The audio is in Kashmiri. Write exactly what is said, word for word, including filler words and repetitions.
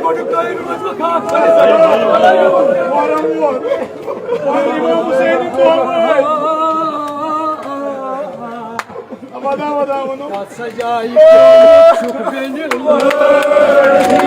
گۄڈٕ تۄہہِ منٛز وۄنۍ خاص۔ امام حسین۔ اَبدا، اَبدا وَنو۔ سجائی چھُکھ بیٚنہِ۔